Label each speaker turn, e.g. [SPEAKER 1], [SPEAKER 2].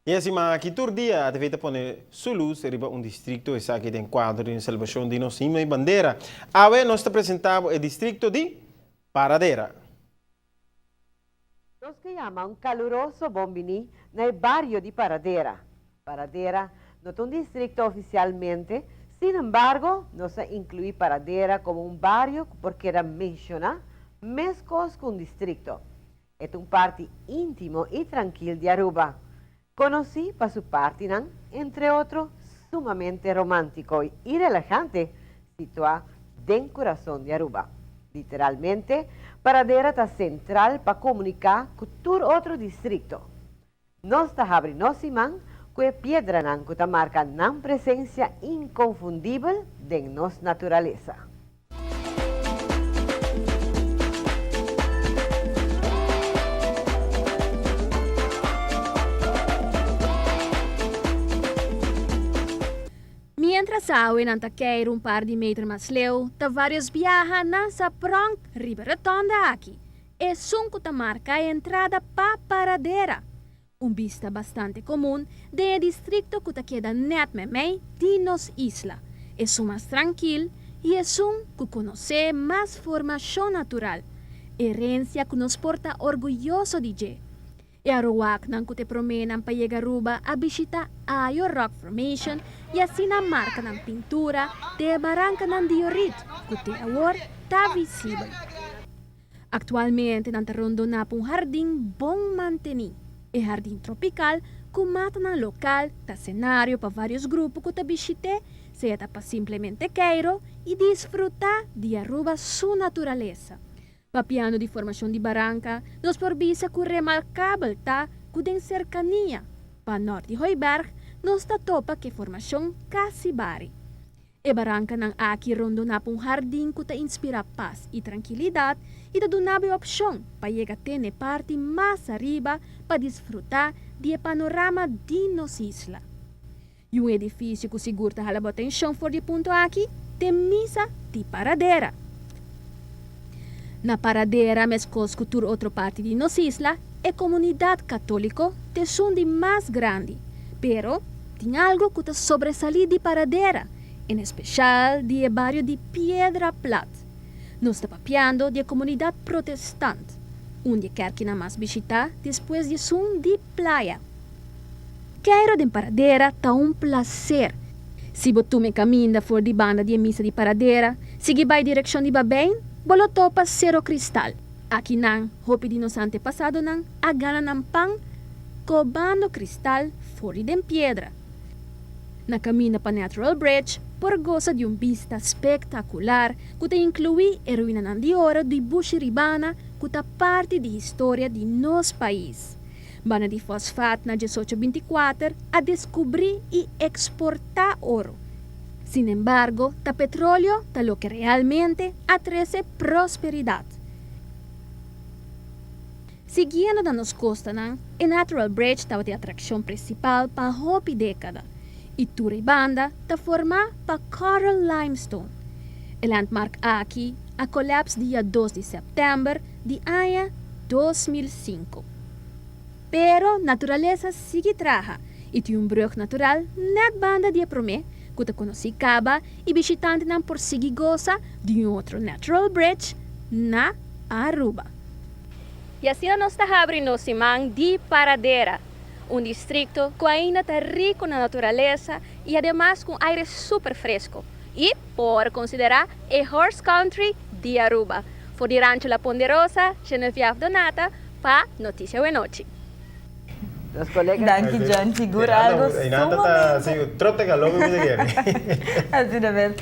[SPEAKER 1] I asina aki tur dia ATV ta pone su lus riba un distrikto, esaki den kuadro di un selebrashon di nos himno i bandera. Awe nos ta presentá bo e distrikto di Paradera.
[SPEAKER 2] Nos ke yama un kaluroso bon biní na e bario di Paradera. Paradera no ta un distrikto ofisialmente, sin embargo nos a inkluí Paradera komo un bario ku por keda menshoná meskos ku un distrikto. E ta un parti íntimo i trankil di Aruba, konosí pa su partinan, entre otro, sumamente romántiko i relajante, situá den kurason di Aruba. Literalmente, Paradera ta sentral pa komuniká ku tur otro distrikto. Nos ta habri nos siman ku e piedranan ku ta marka nan presensia inkonfundibel den nos naturalesa.
[SPEAKER 3] Miéntras awe nan ta keir un par di meter mas leu, ta vários biaha nan sa prònk riba e rotònda aki. Esun ku ta marka e entrada pa Paradera, un bista bastante komun den e distrikto ku ta keda nèt meimei di nos isla, esun mas trankil i esun ku konosé mas formashon natural, herensia ku nos por ta orguyoso di dje. E Aruwaknan ku ta e proménan pa yega Aruba a bishita Ayo Rock Formation i asina marka nan pintura den e barankanan diorit ku te awor ta visibel. Aktualmente nan ta rondoná pa un hardin bon mantení. E hardin tropikal ku matanan lokal ta senario pa vários grupo ku ta bishit'é, sea ta pa simplemente keiro i disfrutá di Aruba su naturalesa. Papiando di formashon di baranka, nos por bisa ku remarkabel ta ku den serkania, pa nòrt di Hooiberg, nos ta topa ku e formashon Kasibari. E barankanan aki rondoná pa un hardin ku ta inspirá pas i trankilidat i ta duna bo e opshon pa yega te n'e parti mas ariba pa disfrutá di e panorama di nos isla. I un edifisio ku sigur ta hala bo atenshon for di e punto aki t'e Misa di Paradera. Na Paradera, meskos ku tur otro parti di nos isla, e komunidat katóliko t'esun di mas grandi. Pero, tin algu ku ta sobresalí di Paradera, en espeshal di e bario di Piedra Plat. Nos ta papiando di e komunidat protestant, un di e kèrkinan mas bishitá despues di esun di Playa. Keiro den Paradera ta un plaser. Si bo tuma e kaminda for di banda di e misa di Paradera, sigui bai direkshon di Babein, bo lo topa Sero Kristal. Akinan hopi di nos antepasadonan a gana nan pan kobando kristal for di den piedra. Na kaminda pa Natural Bridge por gosa di un bista spektakular ku ta inkluí e ruinanan di oro di Bushiribana ku ta parti di historia di nos pais. Banda di fosfat na diesocho bintikuater a deskubrí i eksportá oro. Sinembargo, ta petroleo ta loke realmente a trese prosperidat. Siguiendo na nos kostanan, e Natural Bridge tabata e atrakshon prinsipal pa hopi dékada, i tur e banda ta formá pa coral limestone. E landmark aki a kolèps dia dos di sèptèmber di aña 2005. Pero naturalesa sigui traha i tin un brug natural nèt banda di e promé ku ta konosí kaba i bishitantenan por sigui gosa di un otro natural bridge na Aruba. I asina nos ta habri nos siman di Paradera, un distrikto ku ainda ta riku na naturalesa i ademas ku un aire super fresco i por konsiderá e horse country di Aruba. For di Rancho La Ponderosa, Geneviève Donata pa Noticia Wenochi.
[SPEAKER 2] Nos colega.
[SPEAKER 4] Danki John, sigur algo sumamente.
[SPEAKER 1] Trote galope mi ta kere.
[SPEAKER 4] Asina mes.